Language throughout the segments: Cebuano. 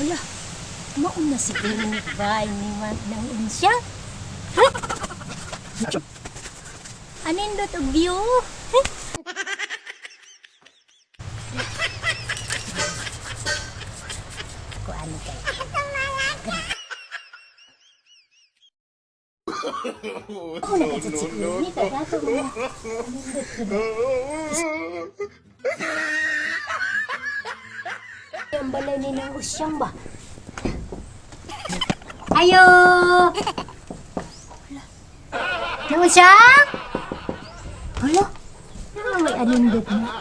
Hala, mauna siguro ni Bay ni Man ng unsya. Anindot og view. Ko ano kay? Ako na kasi siguro ni kay ato mga anindot gud. Ang balay ni ng usyang ba? Ayo! Nang usyang? Hala? May anindot na.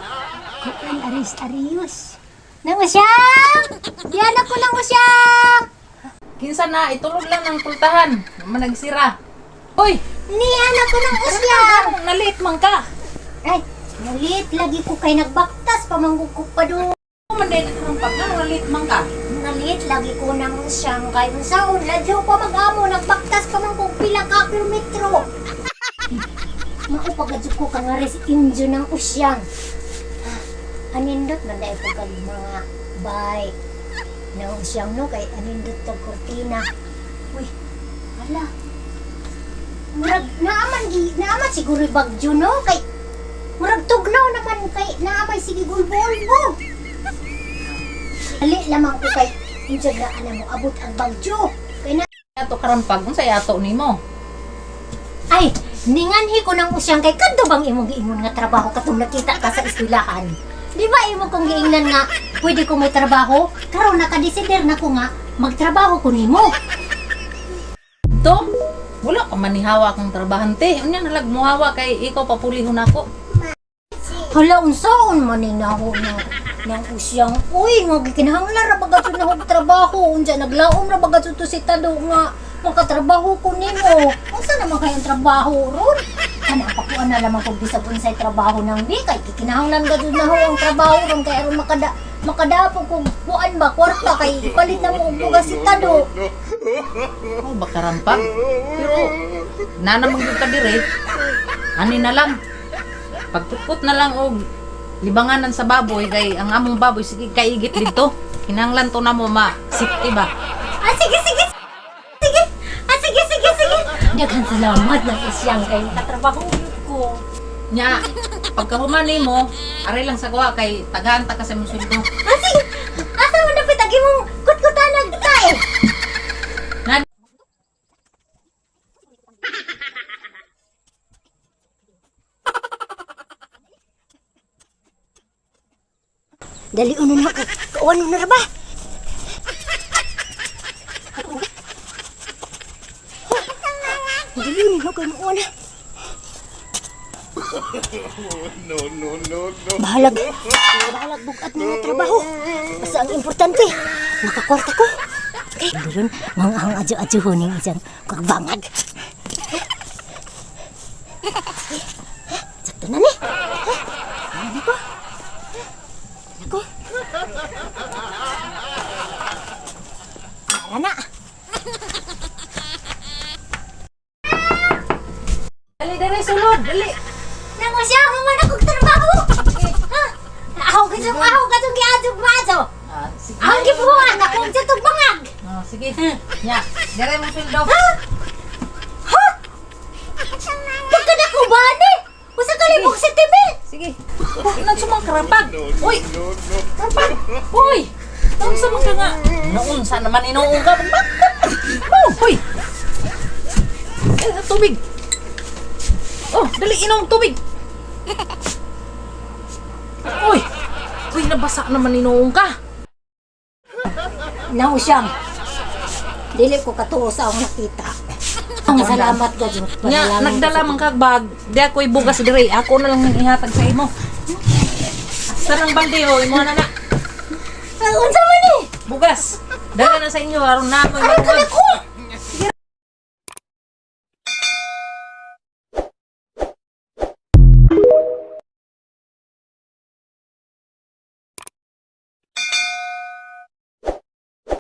Kuan aris arius. Nang usyang! Diyan ako nang usyang! Kinsa na, itulog lang ng pultahan. Managsira. Uy! Niyan ako nang usyang! Nalit man ka. Ay, nalit lagi ko kay nagbaktas pamanggug ko pa do. Manday na karang pag ano, nalit man ka. Nalit lagi ko nang usyang kay unsaon ladyo pa mag-amo nagbaktas pa man kog pila ka kilometro. Mao pagadyo ko kang aris injo ng usyang. Anindot man dai ko kag mga bay ng usyang no kay anindot tag kortina. Uy, hala. Murag naaman gi naaman siguro bagyo no kay murag tugnaw naman kay naamay sige gulbo-ulbo. Dali lamang ko kay injo na ana mo abot ang bagyo. Kay na Ato karampag, unsa ato nimo? Ay, ninganhi ko ng usyang kay kadto bang imong giingon nga trabaho katong nakita ka sa eskwelahan? Di ba imo kong giingnan nga pwede ko may trabaho? Karon nakadesider na ko nga magtrabaho ko nimo. To, wala ka manihawa kang trabahante. Unya nalag muhawa kay ikaw papulihon ako. Hala unsaon man ni naho ng usyang. Uy, nga gikinahanglan ra ba gadto na og trabaho? Unsa naglaom ra ba gadto to si Tado nga makatrabaho ko nimo? Unsa naman kay ang trabaho ron? Kana pakuan na lamang kog bisag unsay trabaho nang di kay gikinahanglan gadto na ho ang trabaho ron kay aron makadapog kog kuan ba kwarta kay ipalit na mo og bugas si Tado. Oh, baka rampag. Pero nana man gyud ka dire. Ani na lang. Pagputput na lang og libanganan sa baboy kay ang among baboy sige kaigit didto. Kinahanglan to na mo ma safety ba. Ah, sige, sige, sige. Ah, sige, sige, sige. Daghan salamat ng usyang kay makatrabaho gyud ko. Nya, pagkahuman nimo, aray lang sa kuha kay tagahan ta ka sa imong sweldo. Ah, sige. Asa man dapat agi mong kutkutanag ta eh. Na Dali uno na kay kauan na ra ba? Dali uno na kay mo na. No, no, no, no. Bahalag. Bahalag bugat na nga trabaho. Basta ang importante, makakwarta ko. Okay. Duron, mga ang adyo-adyo ning isang kagbangag. Sige. Sakto na ni. Ano ko? Ako. Tara na. Dali dali sulod, dali. Nang siya mo man akong trabaho. Ha? Ako katong ako katong giadyo maadyo. Ah, sige. Ang gibuhat akong sa bangag. Oh, sige. Nya, dere mo sweldo. Ha? Ha? Pagka na ko ba ni? Usa ka libog sa timil. Sige. Nagsumang karampag. Uy, No, no. karampag. Uy. Naunsa man ka nga? Naunsa naman inuong ka? Bakit? Oh, uy. Eh, tubig. Oh, dali inom tubig. Uy. Uy, nabasa naman inuong ka. Nang siyam. Dili ko katuo sa akong nakita. Ang salamat ka Diyos. Nya, nagdala man kag bag. Di ako'y bugas dire. Ako na lang nang ihatag sa imo. Sa nang balde ho, imo na na. Unsa man ni? Bugas. Dala na sa inyo aron na ako'y Aron ka mabugas. na ko.